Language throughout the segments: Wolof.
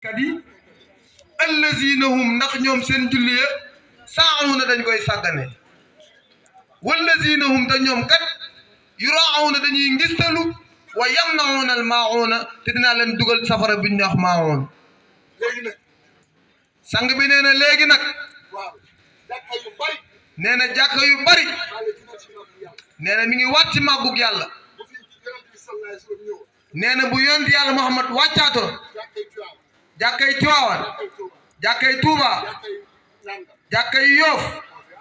kat yi allazina hum ndax ñoom seen julli ya saa'una dañ koy sàggane wallazina hum te ñoom kat yuraa'una dañuy ngistalu wa yamna'una al maa'una te dinaa leen dugal safara bi ñu wax maa'un léegi nag sang bi nee na léegi nag waaw jàkka yu bari nee na jàkka yu bari maa ngi ci ci yàlla nee na mi ngi wàcc màggug yàlla bu fi yonent bi sallallahu alayhi wa sallam ñëwoon nee na bu yonent yàlla Muhammad wàccaatoon jàkkay Tiwaawan jàkkay Tiwaawan jàkkay Tuuba jàkkay Tuuba jàkkay Nangam jàkkay Yoof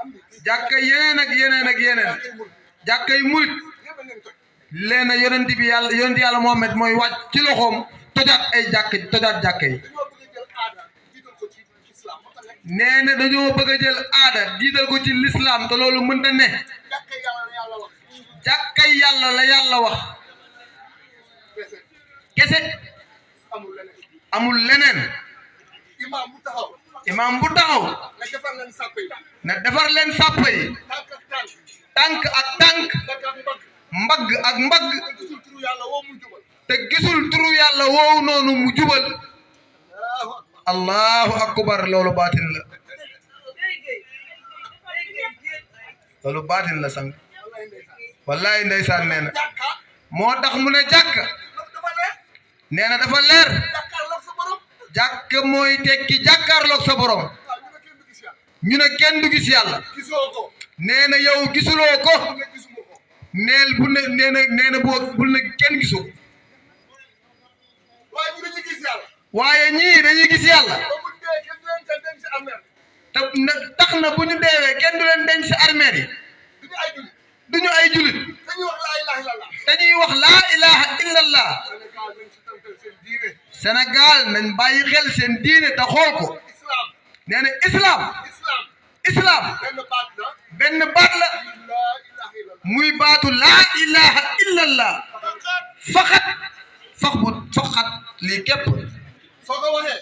am ni jàkkay yeneen ak yeneen ak yeneen jàkkay Murid jàkkay murit ñëpp a leen toj leen na yonent yàlla Muhammad mooy wàcc ci loxoom tojaat ay tojaat jàkka yi dañoo bëgg a jël aada jiital ko ci lislaam nee na dañoo bëgg a jël aada jiital ko ci lislaam te loolu mënta ne jàkkay yàlla wax jàkkay yàlla la yàlla wax kese kese amul leneen amul leneen imaam bu taxaw imaam bu taxaw nga defar leen sàpp yi na defar leen sàpp yi tànk ak tànk ak tànk tànk mbagg ak mbagg mbagg ak mbagg te gisul turu yàlla woo mu jubal te gisul turu yàlla woowu noonu mu jubal allahu akbar loolu baatin la loolu baatin la sang wallahi ndeysaan nee na jàkka moo tax mu ne jàkk dafa leer nee na dafa leer jàkkaarloog sa borom jàkk mooy tekki jàkkaarloog sa borom waaw ñu ne kenn du gis yàlla ñu ne kenn du gis yàlla gisoo ko nee na yow gisuloo ko mu ne gisuma ko neel bu ne nee na bul ne kenn gisu waaye ñu dañuy gis yàlla waaye ñii dañuy gis yàlla ba mu dee kenn du leen denc si armeel te tax na bu ñu deewee kenn du leen denc si armeel yi duñu ay jullit duñu ay julit dañuy wax laa ilaha illallah dañuy wax laa ilaha illallah Sénégal nañ ci tànkal seen diine Sénégal nañ bàyyi xel seen diine te xool ko islam nee na islam islam islam benn baat la benn baat la laa ilaha illallah muy baatu laa ilaha illallah faxat faxat lii képp soo ko waxee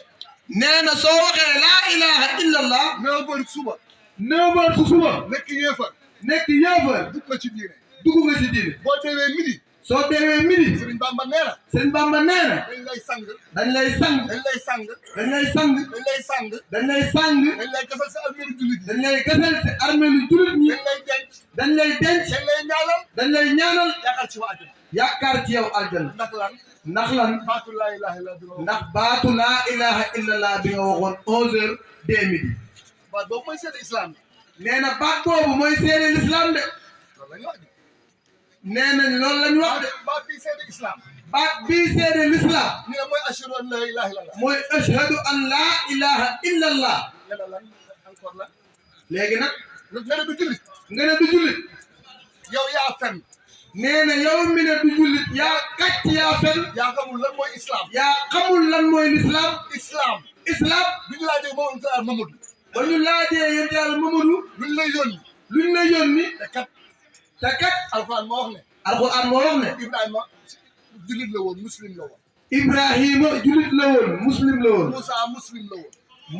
nee na soo waxee laa ilaha illallah 9h suba 9h su suba nekk yéefar nekk yéefar dugg nga ci diine dugg nga si diine boo teewee midi soo deewee midi Sëriñ Bamba nee na sëñ Bamba nee na dañ lay sang dañ lay sang dañ lay sang dañ lay sang dañ lay sang dañ lay sang dañ lay gasal sa almeeri jullit yi dañ lay gasal si armeelu jullit ñi dañ lay denc dañ lay denc dañ lay ñaanal dañ lay ñaanal yaakaar ci waa àjjana yaakaar ci yow aljana ndax lan ndax lan baatu laa ilaha illallah ndax baatu laa ilaha illallah bi nga waxoon 11h dès midi baat boobu mooy seede islam nee na baat boobu mooy seede l'islam de loolu la ñu wax de nee nañ loolu lañ wax de baat bi seede islam baat bii seede l'islam ñu ne mooy ashhadu an laa ilaha illallah mooy ashhadu an laa ilaha illallah nga ne lan encore lan léegi nag nga ne du jullit nga ne du jullit yow yaa fen nee na yow mi ne du jullit yaa kàcc yaa fen yaa xamul lan mooy islam yaa xamul lan mooy l'islam islam islam bi ñu laajee moom Mamadou ba ñu laajee yéen yàlla Mamadou luñ lay yónni luñ la yónni te kat te kat alxuraan moo wax ne alxuraan moo wax ne Ibrahima jullit la woon muslim la woon Ibrahima jullit la woon muslim la woon Moussa muslim la woon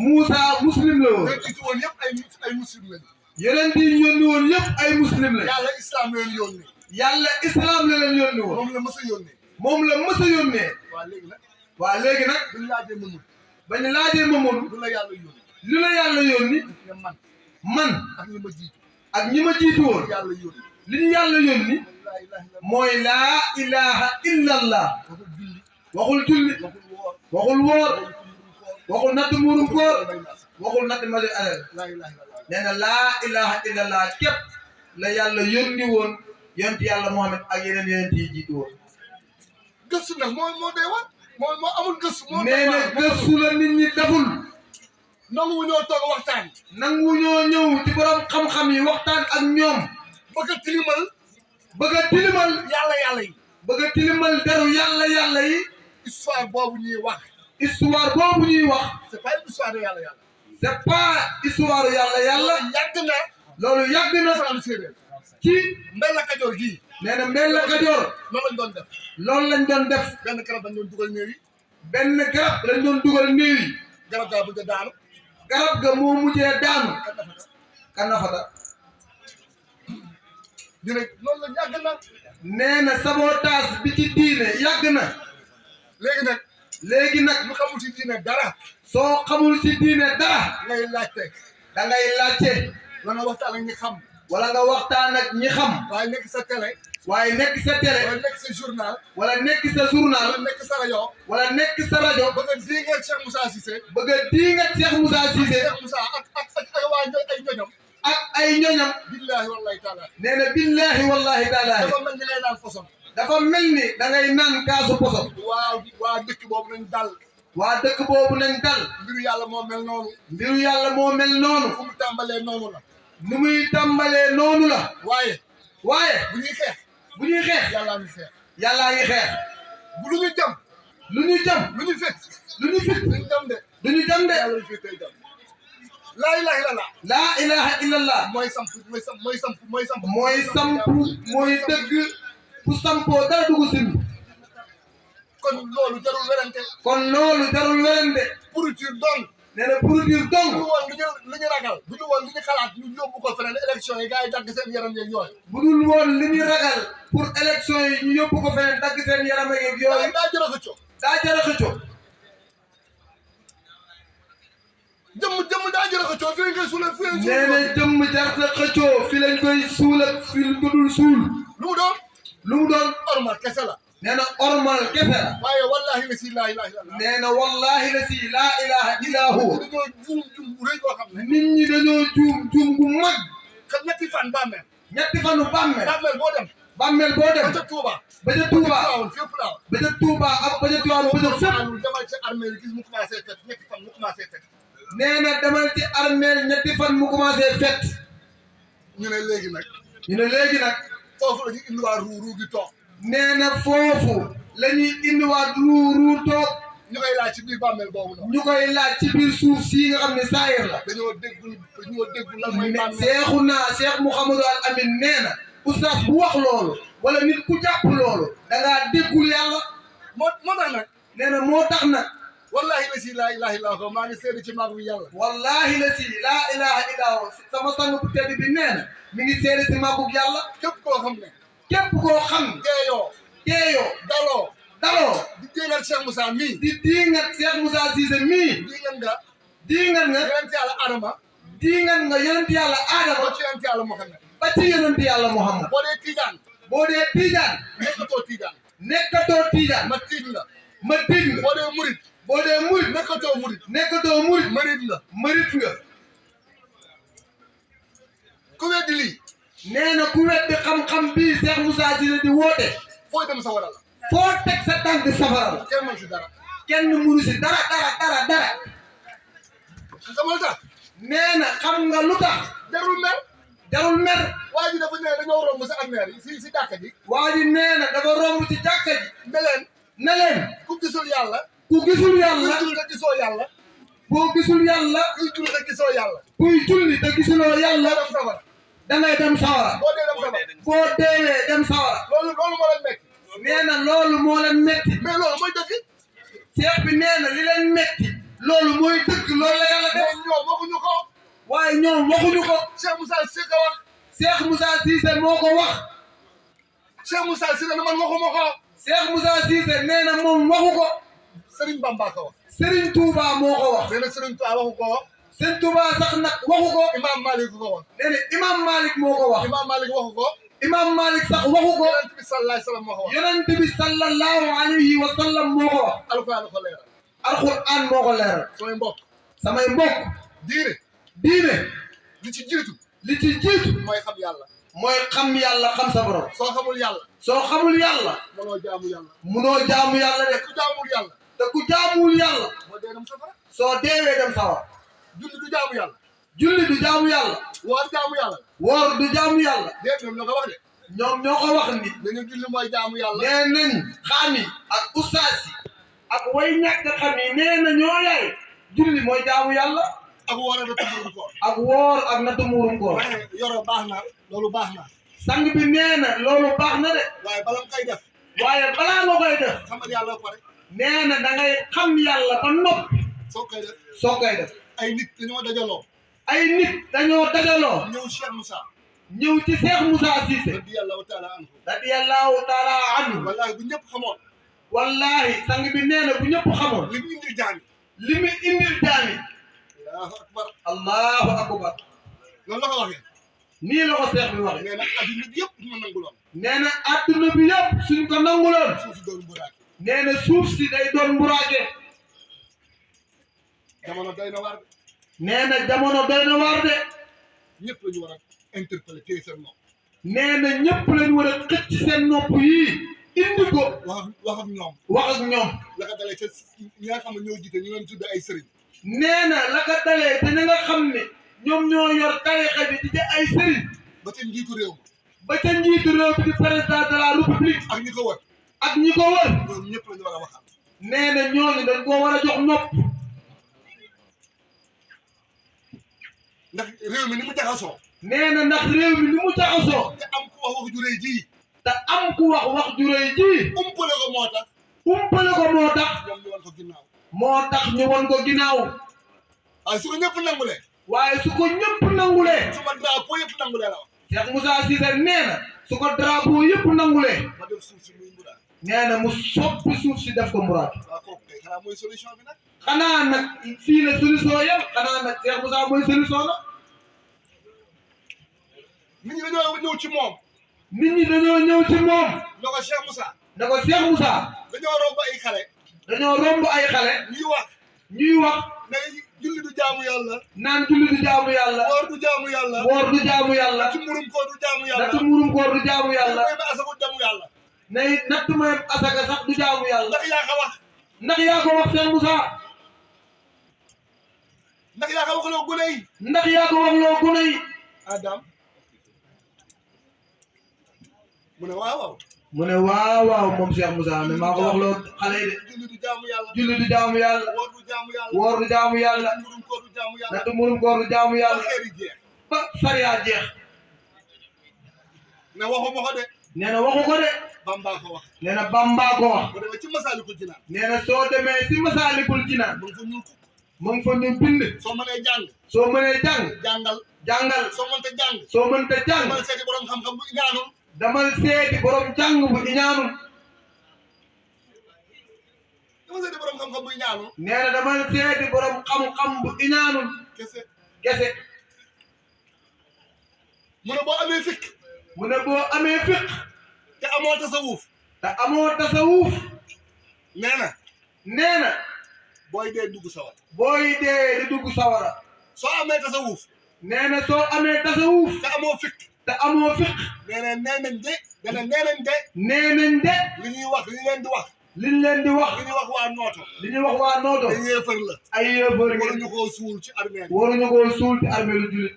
Moussa muslim la woon ñoo jiitu woon yëpp ay muslim lañu yeneen yi yónni woon yëpp ay muslim la yàlla islam la leen yónni yàlla islam la leen yónni woon moom la mës a yónnee moom la mës a yónnee waa léegi nag waa léegi nag buñ laajee Mamadou bañ laajee Mamadou lu la yàlla yónni lu la yàlla yónni ne man man ak ñi ma jiitu ak ñi ma jiitu woon yàlla yónni li ñu yàlla yónni laa ilaha illallah mooy laa ilaha illallah waxul julli waxul julli waxul waxul woor wóor waxul natt muurum koor bay naas waxul natt mali alal laa ilaha illallah nee na laa ilaha illallah képp la yàlla yónni woon yonent yàlla Muhammad ak yeneen yonent yi jiitu woon gëstu nag moo dee wax moo amul gëstu moo nee na gëstu la nit ñi deful nangu wu ñoo toog waxtaan nangu ñoo ñëw ci borom xam-xam yi waxtaan ak ñoom bëgg a tilimal bëgg a tilimal yàlla yi bëgg a tilimal deru yàlla yi histoire boobu ñuy wax histoire boobu ñuy wax c'est pas une histoire de yàlla c'est pas histoire yàlla yàgg na loolu yàgg na faram séeréer ci Mbella Kajoor gii nee na Mbella Kajoor noonu lañ doon def loolu lañ doon def benn garab dañ doon dugal néew yi benn garab lañ doon dugal néew yi garab gaa bëgg a daanu garab ga moo mujjee daanu kat dafa kanafata direct loolu la yàgg na nee na sabotage bi ci diine yàgg na léegi nag léegi nag ñu xamul si diine dara soo xamul si diine dara ngay laajte da ngay laajte la nga waxtaan ak ñi xam wala nga waxtaan ak ñi xam waaye nekk sa télé waaye nekk sa télé wala nekk sa journal wala nekk sa journal wala nekk sa rajo wala nekk sa rajo bëgg a diingal Cheikh Moussa Cissé bëgg a diingat Cheikh Moussa Cissé Cheikh Moussa ak waa ay ñoñam ak ay ñoñam billahi wallahi taala nee na billahi wallahi taala dafa mel ni ngay naan poson dafa mel ni da ngay naan kaasu poson waa dëkk boobu nañ dal waa dëkk boobu nañ dal mbiru yàlla moo mel noonu mbiru yàlla moo mel noonu fu mu tàmbalee noonu la nu muy tàmbalee noonu la waaye waaye bu ñuy xeex bu ñuy xeex yàllaa ngi xeex yàllaa ngi xeex bu lu ñu jam lu ñu jam lu ñu fekk lu ñu fit lu ñu jam de du ñu jam de yàlla ñu fekk tey jam laa ilaha illallah laa ilaha illallah mooy samp mooy samp mooy dëgg fu sampoo dara dugg si kon loolu jarul werante kon loolu jarul werante pourriture doon nee na pourriture bu dong ñu woon lu ñu ragal bu ñu woon lu ñu xalaat ñu yóbbu ko feneen élection yi gars yi dagg seen yaram yeeg yooyu bu dul woon li ñu ragal pour élection yi ñu yóbbu ko feneen dagg seen yaram ak yooyu daa jëra xëccoo daa jara xëccoo jëmm daa jëra xëccoo fi lañ koy suul fi lañ nee na jëmm jar na xëccoo fi lañ koy suul ak fi lañ ko dul suul lu mu doon lu mu doon ormal kese la nee na ormal kese la waaye wallahi la si laa ilaha illallah nee na wallahi la si laa ilaha illa huwa dañoo juum bu rëy boo xam ne nit ñi dañoo juum gu mag xam ñetti fan bàmmeel ñetti fanu bàmmeel boo dem bàmmeel boo dem ba ca Touba ba ca Touba waawoon fépp laaw ba ca Touba ak ba ca Tiwaawan ba ca fépp faanul demal ci armée yi gis mu commencé fet ñetti fan mu commencé fet nee na demal ci armeel ñetti fan mu commencé fet ñu ne léegi nag ñu ne léegi nag foofu la ñu indiwaat ruu gi toog nee na foofu la ñuy indiwaat ruu toog ñu koy laaj ci biir bàmmeel boobu noonu ñu koy laaj ci biir suuf sii nga xam ne saayir la dañoo déggul lan mooy bàmmeel Cheikh Mouhamadou Al Amin nee na oustaz bu wax loolu wala nit ku jàpp loolu da ngaa déggul yàlla moo tax nag nee na moo tax nag wallahi la si laa ilaha illa huwa maa ngi seede ci maag bi yàlla wallahi la si laa ilaha illa huwa sama sang bu tedd bi nee na mi ngi seede si màggug yàlla képp koo xam ne képp koo xam teeyoo daloo di diingat Cheikh Moussa mii di diingat Cheikh Moussa Cissé mii diingat nga yonent yàlla Adama diingat nga yonent yàlla Adama ba ci yonent yàlla Muhammad ba ci yonent yàlla Muhammad boo dee Tijaan nekkatoo Tijaan ma tiij la ma tiij nga boo dee murit nekkatoo murit marit nga ku weddi lii nee na ku weddi xam-xam bii Cheikh Moussa Cissé di woote fooy dem sa waral foo teg sa tànk safara la kenn mën si dara kenn mënu si dara xamal tax nee na xam nga lu tax jarul mer waa ji dafa ne dañoo romb sa armeer yi si dàkka ji waa ji nee na dafa romb ci jàkka ji ne leen ku gisul yàlla kuy julli te gisoo yàlla boo gisul yàlla kuy julli te gisoo yàlla kuy julli te gisuloo yàlla dem safara dangay dem sawara boo deewee dem sawara loolu moo leen metti nee na loolu moo leen metti mais loolu mooy dëgg Cheikh bi nee na li leen metti loolu mooy dëgg loolu la yàlla def ñoom waxuñu ko waaye ñoom waxuñu ko Cheikh Moussa Cissé ko wax Cheikh Moussa Cissé moo ko wax Cheikh Moussa Cissé ne man waxuma ko Cheikh Moussa Cissé nee na moom waxu ko Serigne Bamba ko wax Serigne Touba moo ko wax nee na Serigne Touba waxu ko Serigne Touba sax nag waxu ko Imam Malik ko wax nee na Imam Malik moo ko wax Imam Malik waxu ko Imam Malik sax waxu ko Yonent bi sallallahu alayhi wa sallam moo ko wax Yonent bi sallallahu alayhi wa sallam moo ko wax alquran ko leeral alquran moo ko leeral samay mbokk diine li ci jiitu mooy xam yàlla xam sa borom soo xamul yàlla munoo jaamu yàlla de te ku jaamuwul yàlla soo deewee dem safara julli du jaamu yàlla woor du jaamu yàlla ñoom ñoo ko wax ni julli mooy jaamu yàlla nee nañ xaami ak ustaas yi ak way ñàkk xam yi nee na ñoo yaay julli mooy jaamu yàlla ak woor ak natt muurum koor yoroo baax na loolu baax na sang bi nee na loolu baax na de waaye bala nga koy def balaa nga koy def xamal yàlla ba pare nee na da ngay xam yàlla ba noppi soo koy def ay nit dañoo dajaloo ñëw ci Cheikh Moussa Cissé radiyallahu taala anhu wallahi bu ñëpp wallahi sang bi nee na bu ñëpp xamoon li mu indil jaami li mu indil jaami allahu akbar allahu akbar noonu la ko waxee nii la ko seex bi waxee nee na adduna bi yëpp ma nanguloon nee na adduna bi yëpp suñ ko nanguloon suuf si doon mburaake nee na suuf si day doon mburaake jamono doy na waar de nee na jamono doy na waar de ñëpp la ñu war a interpeller téye seen nopp nee na ñëpp lañ war a xëcc seen nopp yii indi ko wax ak ñoom wax ak ñoom la ko dalee ca ñi nga xam ne ñoo jiite ñu leen tudde ay sëriñ nee na la ko dalee te ñi nga xam ne ñoom ñoo yor tarixa bi di ay sëriñ ba ca njiitu réew ma ba ca njiitu réew bi di président de la république ak ñi ko wër ak ñi ko wër ñoom ñëpp la ñu war a waxal nee na ñooñu dañ koo war a jox nopp ndax réew mi ni mu jaxasoo nee na ndax réew mi ni mu jaxasoo te am ku wax wax ju rëy ji te am ku wax ju rëy ji umpale ko moo tax umpale ko moo tax ñoom ñu wan ko ginnaaw moo tax ñu won ko ginnaaw waaye su ko ñëpp nangulee waaye su ko ñëpp nangulee su ma drapeau yëpp nangulee la wax Cheikh Moussa Cissé nee na su ko drapeau yëpp nangulee ma def suuf si muy mburaat nee na mu soppi suuf si def ko mburaat waaw kooku kay xanaa mooy solution bi nag xanaa nag fii la solution yam xanaa nag Cheikh Moussa mooy solution la nit ñi dañoo ñëw ci moom nit ñi dañoo ñëw ci moom ne ko Cheikh Moussa ne ko Cheikh Moussa dañoo romb ay xale dañoo romb ay xale ñuy wax ne julli du jaamu yàlla naan julli du jaamu yàlla woor du jaamu yàlla woor du jaamu yàlla ci murum koor du jaamu yàlla nattu murum koor du jaamu yàlla may ba asagu jaamu yàlla ne nattu may asaka sax du jaamu yàlla ndax yaa ko wax ndax yaa ko wax Cheikh Moussa ndax yaa ko wax loo gune yi ndax yaa ko wax loo gune yi Adam mu ne waaw waaw mu ne waaw waaw moom Cheikh Moussa ne maa ko wax loo xale yi de julli du jaamu yàlla julli du jaamu yàlla woor du jaamu yàlla woor du jaamu yàlla murum koor du jaamu yàlla nattu murum koor du jaamu ba yàlla xeeri jeex ba sariya jeex ne waxuma ko de nee na waxu ko de Bamba ko wax nee na Bamba ko wax bu demee ci Masaalikul Jinaan nee na soo demee si Masaalikul Jinaan mu ngi fa ñuul kukk mu ngi fa ñu bind soo mënee jàng soo mënee jàng jàngal jàngal soo mënta jàng soo mënta jàng demal seeti borom xam-xam bu ñaanul damal seeti borom jàng bu iñaanul demal seeti borom xam-xam bu ñaanul nee na damal seeti borom xam-xam bu iñaanul kese kese mu ne boo amee fikk mu ne boo amee fiq te amoo tasawuf te amoo tasawuf nee na booy dee dugg sawar booy dee di dugg sawara soo amee tasawuf nee na soo amee tasawuf te amoo fikk te amoo fiq nee nañ de dana nee nañ de nee nañ de li ñuy wax li ñu leen di wax liñ leen di wax li ñuy wax waa nooto li ñuy wax waa nooto ay yéefar la ay yéefar ngeen waruñu koo suul ci armée bi waruñu koo suul ci armée lu jullit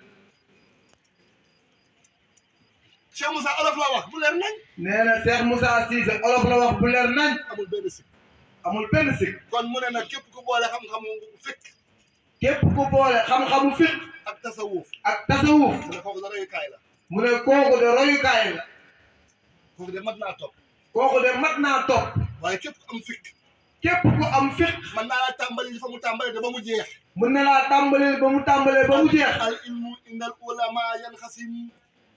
Cheikh Moussa olof la wax bu leer nañ nee na Cheikh Moussa Cissé olof la wax bu leer nañ amul benn sikk amul benn sikk kon mu ne nag képp ku boole xam-xamu fikk képp ku boole xam-xamu fiq ak tasawuf ak tasawuf mu ne kooku da royukaay la mu ne kooku de royukaay la kooku de mat naa topp kooku de mat naa topp waaye képp ku am fikk képp ku am fiq man naa laa tàmbali fa mu tàmbali da ba mu jeex mën na laa tàmbaleel ba mu tàmbalee ba mu jeex al ilmu indal ulama yanxasim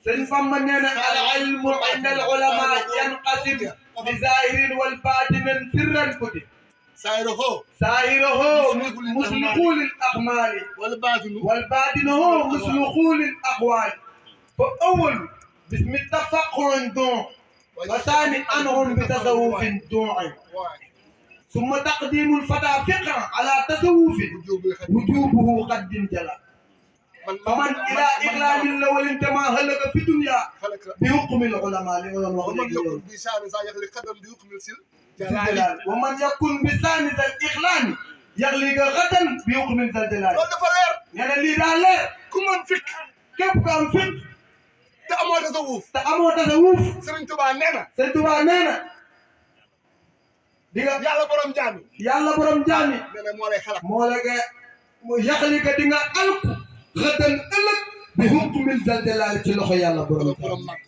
sëñ Bamba nee na al ilmu inda al ulama yanqasim bi zahirin wal batinin sirran kuti saayirahu muslihu lil a'mali wal baatinu والباطن مسلوخو للأقوال فأول باسم التفقه دون وثاني أنهم بتصوف دون ثم تقديم الفتى فقه على تصوف وجوبه قد جلا فمن إلى إغلال الأول انتما هلك في الدنيا بحكم العلماء ومن يكن بشان يغلق قدم بحكم السل ومن يكن بسان ذا الإغلال يغلق غدا بحكم الزلزال يعني اللي دال ku mën fikk képp ku am fiq te amoo tasawuf te amoo tasawuf Sëriñ Tuubaa nee na Sëriñ Tuubaa nee na di nga yàlla borom jaami borom jaami nee na moo lay xalaat moo la nga yàqali ka di nga alku xëtan ëllëg bi hukmil zalzalaal ci loxo yàlla borom mag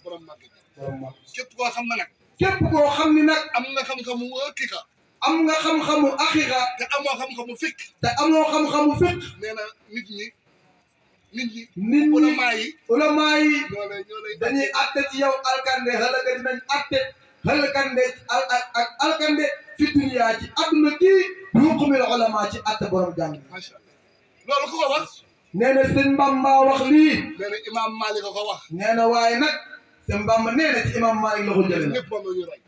képp koo xam ne nag képp koo xam ni nag am nga xam-xamu hakika am nga xam-xamu aqiqa te amoo xam-xamu fikk te amoo xam-xamu fiq nee na nit ñi ulama yi ñoo lay dañuy atte ci yow alkande xalaga dinañ atte halkande ak alkande fi dunya ci àdduna kii yuqumil ulama ci atte borom jàng macha allah loolu ku ko wax nee na sëñ Bamba wax lii nee na Imam Malik ko wax nee na waaye nag sëñ Bamba nee na ci imam Malik la ko jëlee ñëpp moom la ñuy roy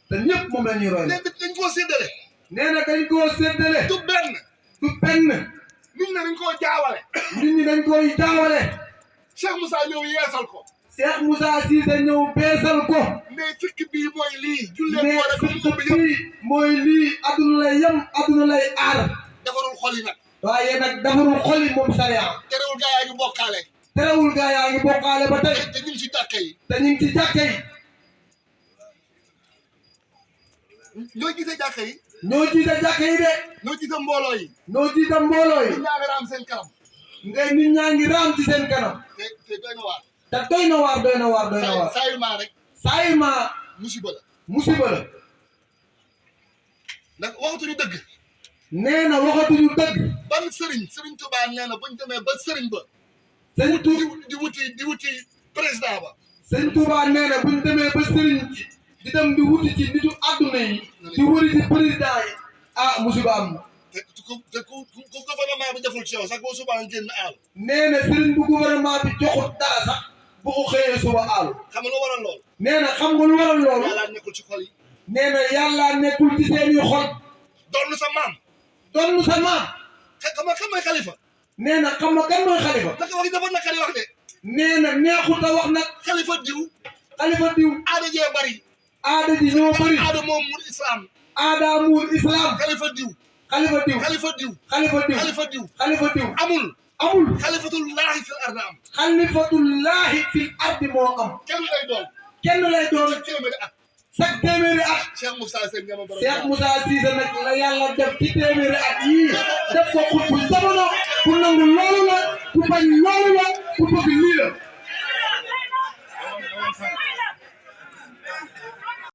te ñëpp moom la ñuy roy léegi dañ koo séddale nee na dañ koo séddale du benn du benn nit ñi dañ koo jaawale nit ñi dañ koy jaawale Cheikh Moussa ñëw yeesal ko Cheikh Moussa Cissé ñëw beesal ko mais fikk bii mooy lii jullee mais boole ko moom bi yëpp bii mooy lii adduna lay yem adduna lay aar defarul xol yi nag waaye nag defarul xol yi moom sariya terewul gaa yaa ngi bokkaale terewul gaa yaa ngi bokkaale ba tey te ñu ngi ci jàkka yi te ñu ngi ci jàkka yi ñoo gisee jàkka yi ñoo jiite jàkka yi de ñoo gisee mbooloo yi ñoo jiite mbooloo yi ñu ñaa nga raam seen kanam ngay nit ñaa ngi raam ci seen kanam te doy na waar te doy na waar doy na waar doy na waar sayilment rek saayilment musiba la musiba la ndax waxatuñu dëgg nee na waxatuñu dëgg ban sëriñ Touba nee na buñ demee ba sëriñ ba sëñ di wuti président ba sëñ Touba nee na buñ demee ba sëriñ ci di dem di wuti ci nitu adduna yi di wëri ci président yi ah musiba am na ku gouvernement bi deful ci yow sax boo subaa génn aal nee na sëriñ bu gouvernement bi joxut dara sax bu ko xëyee suba aalu xam nga lu waral lool nee na xam nga lu waral loolu yàlla nekkul ci xol yi nee na yàlla nekkul ci seeni xol doon sa maam donnu sa maam xam mooy xalifa nee na xam nga kan mooy xalifa naka wax dafa naqari wax de nee na neexut a wax nag xalifa diw xalifa diw aada jee bari aada ji ñoo bëri aada moom mu islam aada muul islam xalifa diw xalifa diw xalifa diw xalifa diw xalifa diw xalifa diw amul amul xalifatullahi fil ardi am xalifatullahi fil ardi moo am kenn lay doon kenn lay doon téeméeri at chaque téeméeri at Cheikh Moussa Sène ñama borom Cheikh Moussa Cissé nag la yàlla def ci téeméeri at yii def ko xutbu jamono ku nangu loolu la ku bañ loolu la ku bëgg lii la